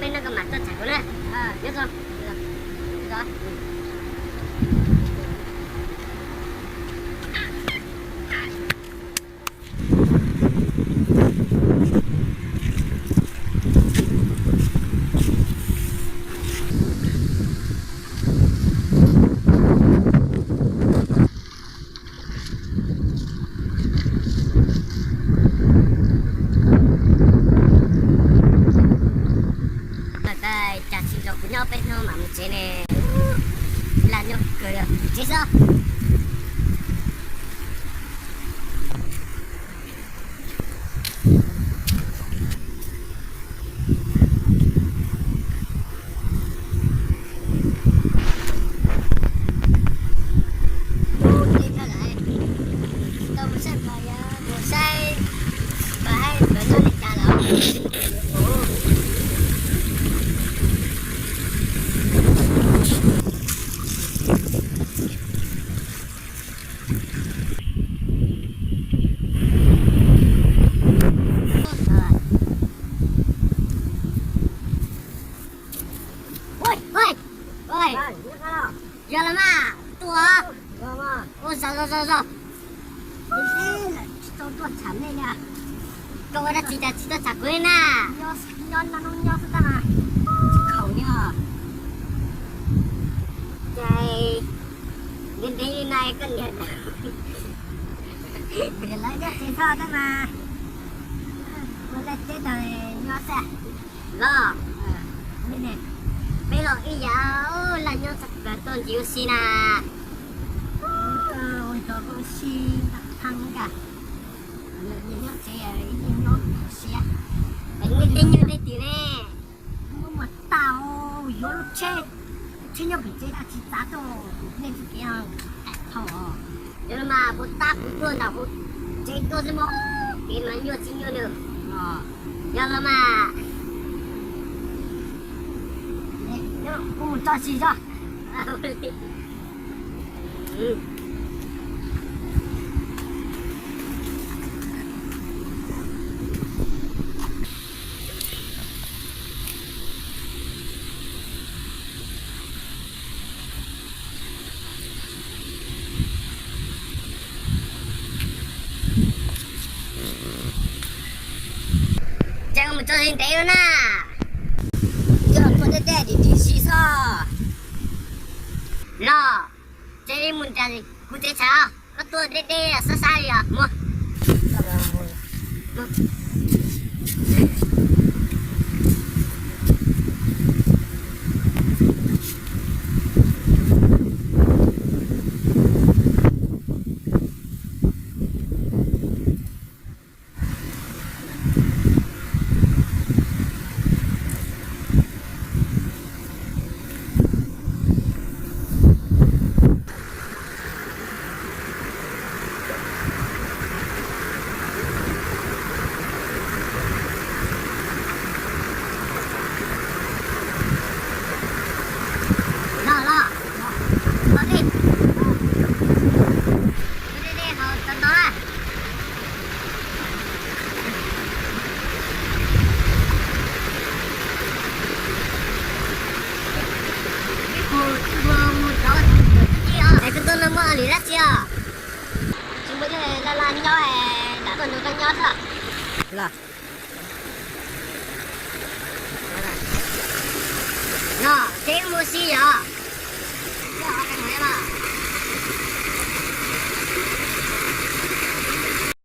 Mej noj koj mam tuaj tsham kuv na. Nyob zoo. Cas tsis nrog kuv nyob peb hnub mam mus tsev ne. Lag nyob kawg li, mus tsev xwb. Yog los mas, tuaj. Ua zog zog zog zog. Tsis tau tuaj tsham nej li. Koj ua dab tsi cas tsis tuaj tsham kuv li na? Nyob nyob nyob xwb tab mas. Tsis khaum li os. Cas ntev ntev li na koj niam. Niam lawv nyob tsev txog tab mas. Ua dab teb tag nyob xwb. Los, peb los ib yam, lag nyob txog kawg tuaj ntsis ua si na. Ua si thaj nkag. Nyob tsev ib nyob siab. Peb tej nyuj tej twm ne. Muab muag tau, yuav lub tsheb, tsheb nyob pem tsev dab tsi txav tuaj, nej txoj kev no thaum. Yog no mas puas tab kuv tuaj nram hauv tsev tuaj xwb mog, kev mas nyuaj tsis nyuaj li. Yog no mas kuv mus tso sis tso. Ces mus tso sis ntev lawm na. Yog tuaj deb deb dim dim si xwb. Los, ces mus nram kuv tsev tshav, koj tuaj deb deb sab sab li os muab. Los los, los dej, dej dej haus tau ntau na. Kuv mus rau es koj tuaj no muaj li dab tsi os? Tsis muaj, la la nyob, lam tuaj nrog koj nyob xwb. Los, no ces mus si yom.